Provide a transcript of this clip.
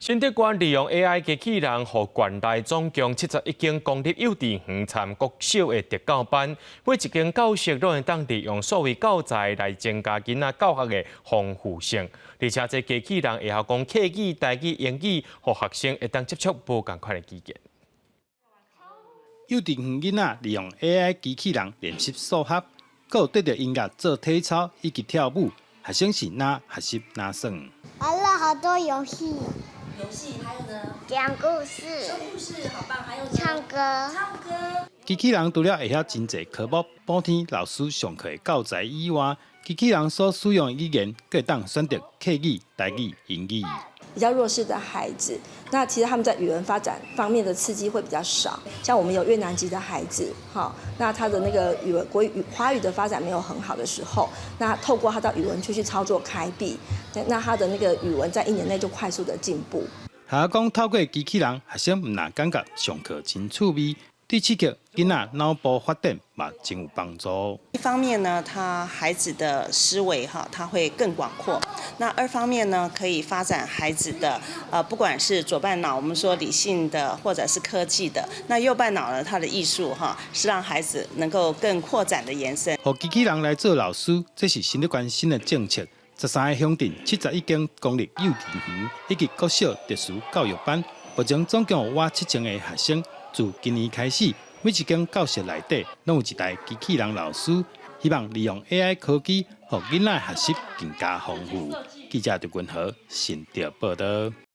新竹縣利用 AI 機器人，予縣內總共71間公立幼稚園參國小的特教班，每一間教室攏會當利用數位教材來增加囡仔教學的豐富性。而且這機器人會曉講客語、台語、英語，予學生會當接觸無仝款的語言。幼稚園囡仔利用 AI 機器人練習數學，閣有綴著音樂做體操以及跳舞，學生是若學習若耍。玩了好多遊戲。遊戲還有呢？講故事。說故事好棒，還有呢？唱歌。唱歌。機器人除了會曉真濟科目補添老師上課的教材以外，機器人所使用的語言，閣會當選擇客語、台語、英語。比較弱勢的孩子，那其實他們在語文發展方面的刺激會比較少。像我們有越南籍的孩子，哈，那他的那個語文國語、華語的發展沒有很好的時候，那透過他到語文區去操作開閉，那他的那個語文在一年內就快速的進步。學校講透過機器人，學生毋但感覺上課真趣味，對刺激囡仔腦部發展嘛真有幫助。一方面呢，他孩子的思維哈，他會更廣闊。那二方面呢，可以發展孩子的不管是左半腦，我們說理性的，或者是科技的。那右半腦呢，他的藝術哈，是讓孩子能夠更擴展的延伸。予機器人來做老師，這是新竹縣新的政策。13個鄉鎮、71間公立幼稚園以及國小特殊教育班，目前總共有倚7000個學生。自今年開始，每一間教室內底攏有一台機器人老師，希望利用 AI 科技，予囡仔學習更加豐富。記者陳君和新竹報導。